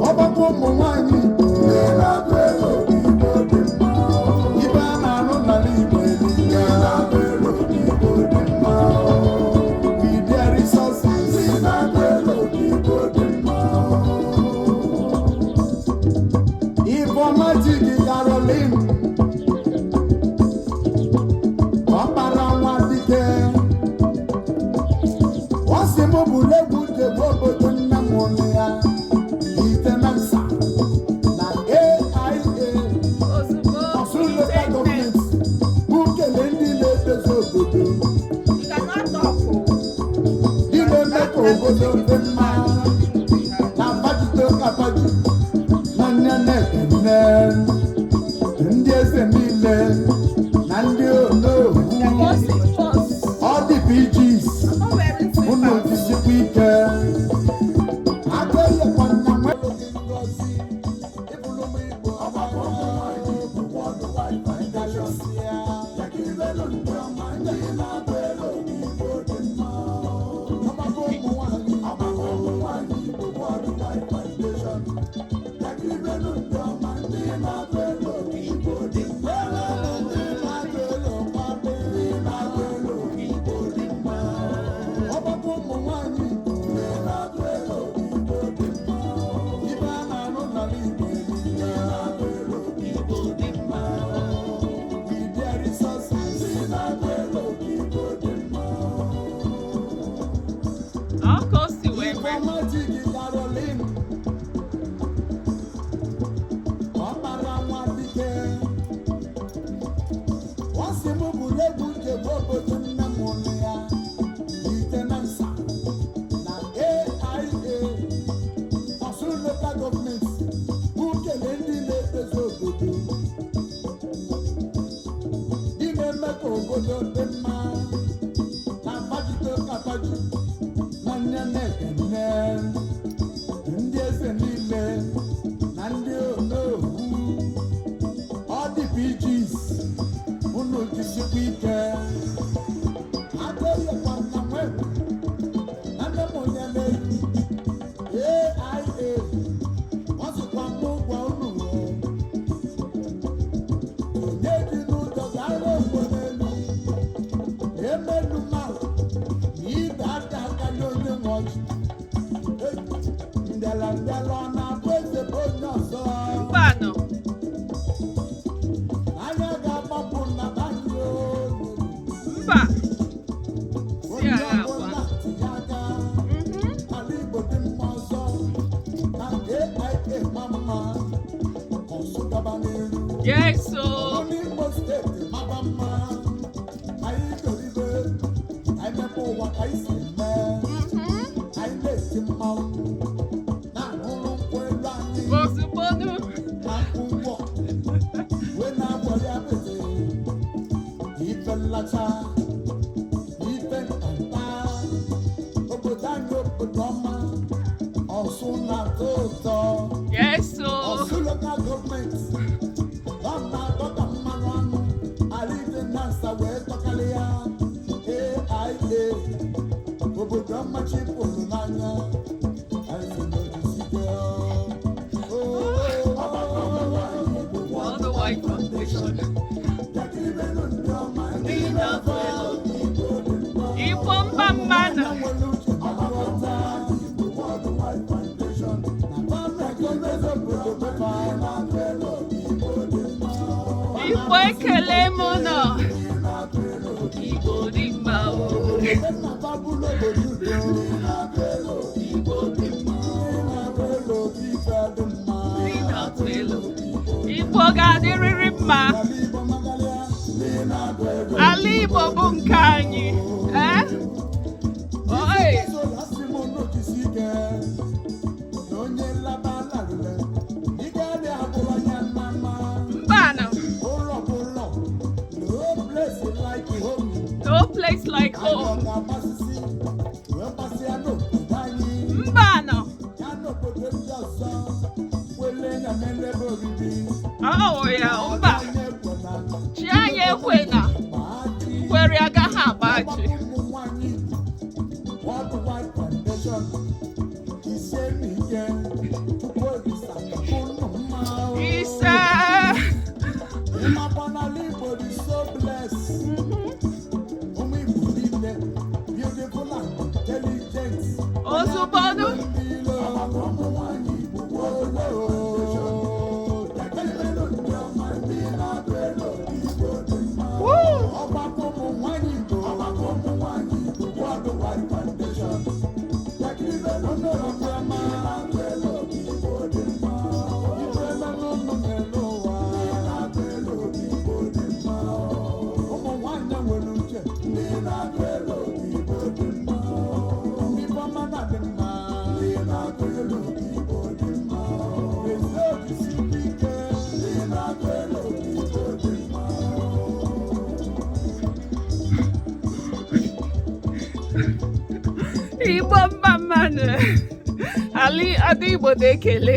Ọgbakọ ụmụ nwanyị Igbo, ibe a na-anụ n'ala Igbo erika. With their resources, Ifeọma Chidi Caroline, ọkpara nwa dike, ọ sị m bụrụ egwu jebe obodo nne m ụnụ ya Itenansa na AIA Ozugbo Ọsụ local statement. gọọmenti bụ kele ndị na-edozi obodo, You cannot talk o. ndị na-eme ka obodo dị mma na mgbajite kapaji na nne na-ekene ndị eze niile na ndị onowu, Pause it, pause. all the PGs. I'm not wearing Unu slippers. jisikwa ike aka eyekwa nna nwere gị ngozi ịbụrụ m Igbo. Ọgbakọ ụmụ nwanyị Igbo Worldwide Foundation, ọgbakọ ụmụ nwanyị, ọgbakọ ụmụ nwanyị Igbo Worldwide Foundation, ndị na-atụ elu Igbo dị mma, ndị na-atụ elu kwado, ndị na-atụ elu Igbo dị mma, ọgbakọ ụmụ nwanyị Igbo, ndị na-atụ elu Igbo dị mma, ibe a na-anụ n'ala Igbo ndị na-atụ elu Igbo dị mma, with their resources, ndị na-atụ elu Igbo dị mma. Ọ ka o si wee mee. Ifeọma Chidi Caroline, ọkpara nwa dike, ọ sị m bụrụ egwu jebe obodo nne m ụnụ ya Itenansa na AIA Ọsụ local gọọmenti bụ kele ndị na-edozi obodo, ndị na-eme ka obodo dị mma na mgbajite kapaji na nne na-ekene ndị eze niile na ndị onowu, all the PGs, unu jisikwa ike aka eyekwa nna nwe na nne m onye na-eyi AIA, ọ sịkwa m gwa unu onye dị n'ụjọ ga-arụ ogbo n'elu emelu mmadụ na ibe aka aka n'onye nwe ọchị ndela ndela ọ na-abụ eze bụ onye ọzọ. Mbanụ. Anya ga-agbapụ na banyị Mba. Si onye ala agwa. ọbụla tinye aka. Ala Igbo dị mma ọzọ na AIA ma mma, Ọsụ gaba n'iru. Yes o. Ọrụ n'Imo Steeti maba mma, anyị doribe, anyị mepe ụwa ka anyị si eme. Anyị na-eti mmanwụ na-aṅụrụ nkwụ elu anyị Ozugbo nụ. na nkwụ ngwọ wee na-agbọrị apịtị ife nlacha ife ntanta obodo anyị, obodo ọma, Ọsụ na-atọ ụtọ. Yes o. Ọsụ local gọọmenti ọ na-atọ ka mmanụ anụ ala Itenansa wee tọkarị ya. AIA, obodo ọmachi pụrụ n'anya, anyị sị na ojisike. Worldwide Foundation. Ndị na-atụ elu. Igbo mba mmanụ. Igbo ekele m nọ. Igbo dị mma o. Igbo dị mma. Ndị na-atụ elu. Igbo ga-adịrịrị mma. Ala Igbo bụ nke anyị. Eh? Oi. Onye laba larụle ike adị abụrụ anya mma. Mbanụ. Ụlọ bụ ụlọ, no place like home. No place like Anyị home. ga-agbasisi wee gbasịa n'obodo anyị Mbanụ. ya n'obodo ndị ọzọ wele ya n'elebe obibi. Oh ya, mba. Anyị ekwela. Chi anyị ekwena. Ma Kwere. Mmiri agaghị agbaji. Ọgbakọ ụmụ nwanyị Igbo Worldwide Foundation, ise n'ike Chukwu Olisa unu mma o. Ise. Ịmakwa n'ala Igbo dị so blessed. Ụmụ Igbo niile, beautiful and intelligent. Ozugbo nụ. Ọgbakọ ụmụ nwanyị Igbo Worldwide Foundation. Ekele ndị ọma, ndị na-atụ elo Igbo dị mma. Woo! Ọgbakọ ụmụ nwanyị Igbo, Ọgbakọ ụmụ nwanyị Igbo Worldwide Foundation. Yakiribe ndị ọma na-atụ elo Igbo dị mma. Ife emenụ unu n'elu ụwa na-atụ elo Igbo dị mma. Ụmụ nwanyị nwere uche, ndị na-atụ elo Igbo dị mma. Ndị ọma na-adị mma, ndị na-atụ elo Igbo dị mma. Ezi obi siri ike, ndị na-atụ elo Igbo dị mma. Igbo mma mma nụ. Ali Ada Igbo na-ekele.